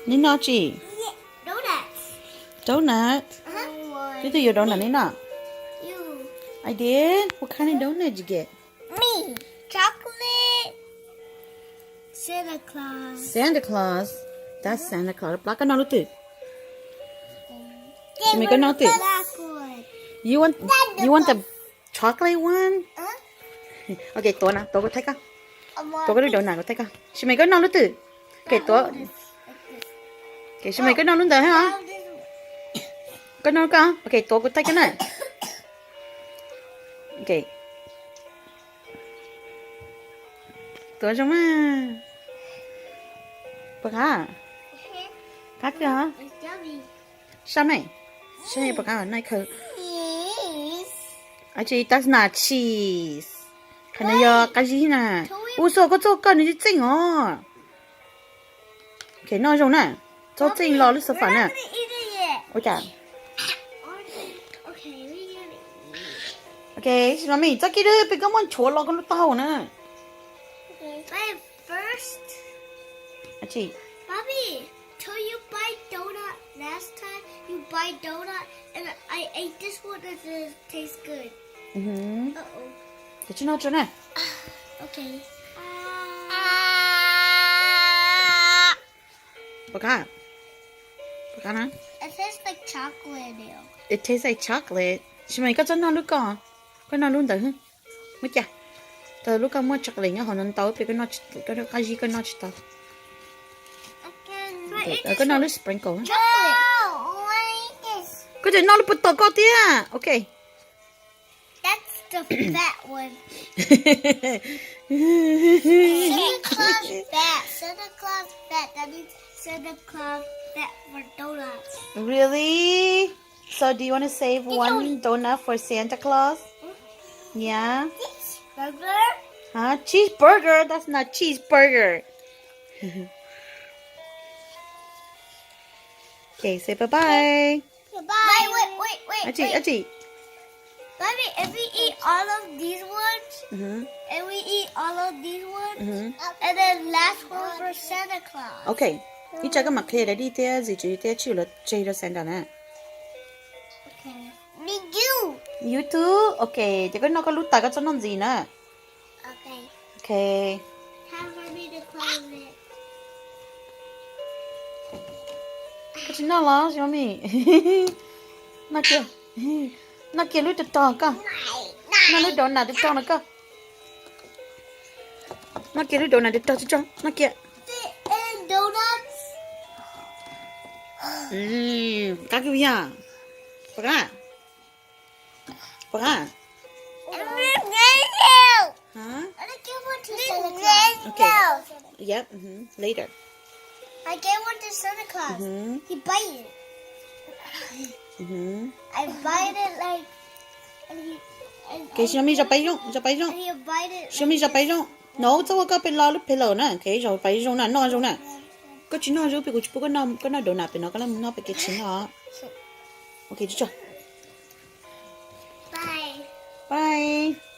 Neb noj tsi? Donut. Twb twg yuav donut neb noj? I did. What kind of donut did you get? Chocolate. Santa Claus. Santa Claus. That's Santa Claus. Pab koj noj lub twg? Sis Maiv, koj noj twg? You want, you want the chocolate one? Ok, tuav na, tuav kuv thaij koj. Tuav koj lub donut kuv thaij koj. Sis Maiv, koj noj lub twg? Ok, tuav. Ok, Sis Maiv, koj noj lub ntawd os. Koj noj koj. Ok, tuav kuv thaij koj na. Ok. Tuav zoo mas. Puas qab? Qab kawg os. Sab me, sab me puas qab noj khaws? That's not cheese. Qhov no yog qab zib na. Ua xua koj txoj koj nws txeej os. Ok, noj zoo na. Txhob txeej los lub xav fam na. Ua cas? Ok, Sis Maiv, txhob kiv lwm pem koj muab nchuav los koj lub taub hau na. First, Bobby, so you buy donut last time? You buy donut and I ate this one and it tastes good. Ces tsis noj tso na. Okay. Puas qab? Puas qab na? It tastes like chocolate. It tastes like chocolate. Sis Maiv, koj txhob noj lub koj, koj noj lub ntawd. Muab cas. Tau lub koj muaj chocolate nyob hauv no ntau pem, koj qab zib koj noj tsis tau. Koj noj lub sprinkle. Koj tseem noj lub puas tom koj thiab. Ok. That's the fat one. Santa Claus fat. Santa Claus fat. That means Santa Claus fat for donuts. Really? So do you want to save one donut for Santa Claus? Yeah. Cheeseburger? Huh? Cheeseburger? That's not cheeseburger. Okay, say bye bye. Bye. Wait, wait, wait, wait. Ach tsi, ach tsi. Mommy, if we eat all of these ones, mhm, and we eat all of these ones, mhm, And then last one for Santa Claus. Okay. Ib tsam koj mam qhia daddy thiab dì Tswv thiab tswj lawv tseg rau Santa na. Okay. Me, you. You too. Okay, ces koj noj koj lub tas, koj txhob noj ntxiv na. Okay. Okay. Time for me to close it. Koj tsis noj los, Sis Mami? Noj kiag. Noj kiag lub rog rog koj. Noj lub donut rog rog no koj. Noj kiag lub donut rog rog tso, noj kiag. Qab kawg yog. Puas qab? Puas qab? Huh? Okay. Yep, mhm, later. I gave one to Santa Claus. Mhm. He bite it. Mhm. I bite it like, and he, and, okay, Sis Mami, zaum pais zoo, zaum pais zoo. And he bite it like this. Sis Mami, zaum pais zoo. No, txhob ua koj pes los lub pes laus na, okay, zaum pais zoo na, noj zoo na. Koj tsis noj zoo pes kuv tsis pub koj noj, koj noj donut pem no, koj mus noj pem kev tsis noj. Okay, tso. Bye. Bye.